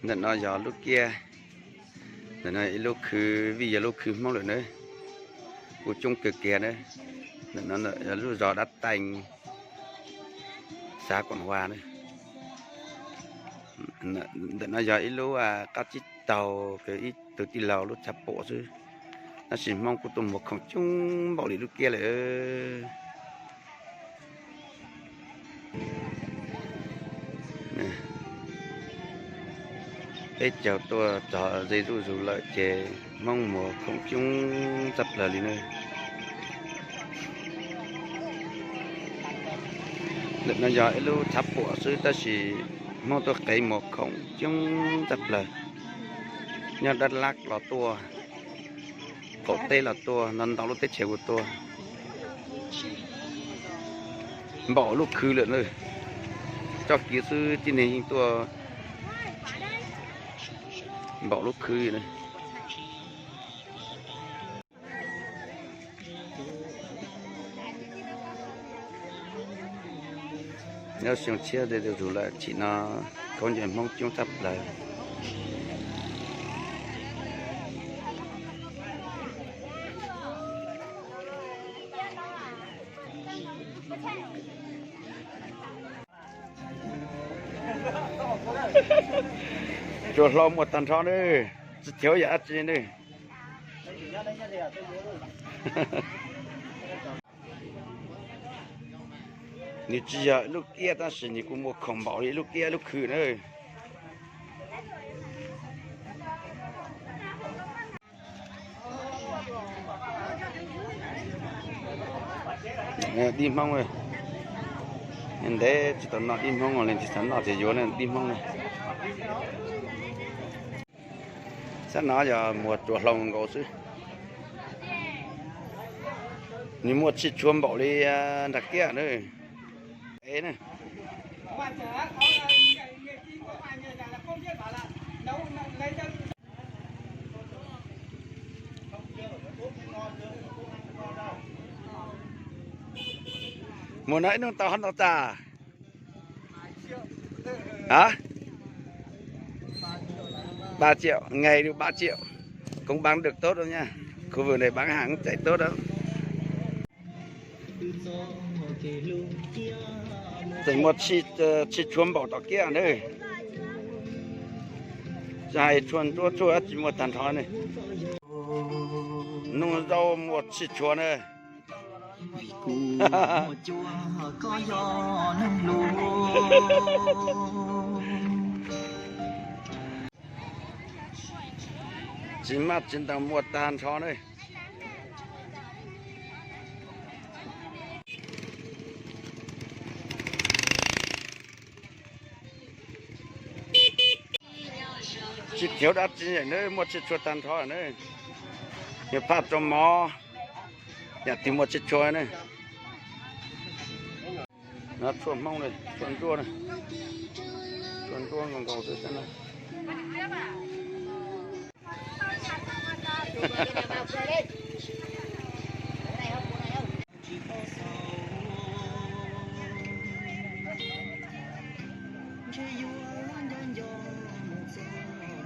Ntawm no yog lub kiab, ntawm no ib lub khw, vij yog lub khw Hmoob lawm na, kuj coob kawg kiag na. Ntawm no yog lub zos Dab Tees, xav Koom Vaj na. Ntawm no yog ib lub qab tsib taug, ib tug tij laug lub tshav puam xwb, tab sis Hmoob kuj tuaj muag khoom coob npaum li lub kiab lawm. Peb caug tuaj txog ze zuj zus lawm ces Hmoob muag khoom coob tshaj plaws li na. Ntawm no yog ib lub tshav puam xwb tab sis Hmoob tuaj qev muag khoom coob tshaj plaws. Nyob Dab Lab los tuaj, qaum teb los tuaj, ntau ntau lub teb chaws kuj tuaj. Npaum lub khw lawm na, txoj kev xwb tib neeg yeej tuaj npaum lub khw na. Nyob xyoo tshiab ze zuj zus lawm, chim no khaub ncaws Hmoob coob tshaj plaws. Tsuas hlau muaj tag nrho na, tsis thov yam dab tsi na. Nws tsis yog ib lub kiab tab sis nws kuj muaj khoom npaum li ib lub kiab lub khw na. Dib Hmoob, ntev tsis tau noj dib Hmoob li, tsis tau noj ces yuav dib Hmoob na. Sab no yog muag tsuas hlau nkaus xwb. Nws muaj tshis tshua npaum li nrag kiab na. Muag no ib hnub tau hov ntau tas? Hả? Ba triệu, ngày được ba triệu. Cũng bán được tốt đâu nha. Khu vực này bán hàng cũng chạy tốt đó. Tseem muaj tshis tshua npaum tom kiab na. Tsis hais tshua ntsuab tshua dab tsi muaj tag nrho ne. Nug zaub muaj tshis tshua na. Tsis maj tsis ntaus muaj tag nrho ne. Tsis thov dab tsi na, muaj tshis tshua tag nrho na. Yog phaj rau mov, yam twg muaj tshis tshua na. No tshuaj Hmoob na, tshuaj ntsuab na, tshuaj ntsuab nkaus nkaus xwb na.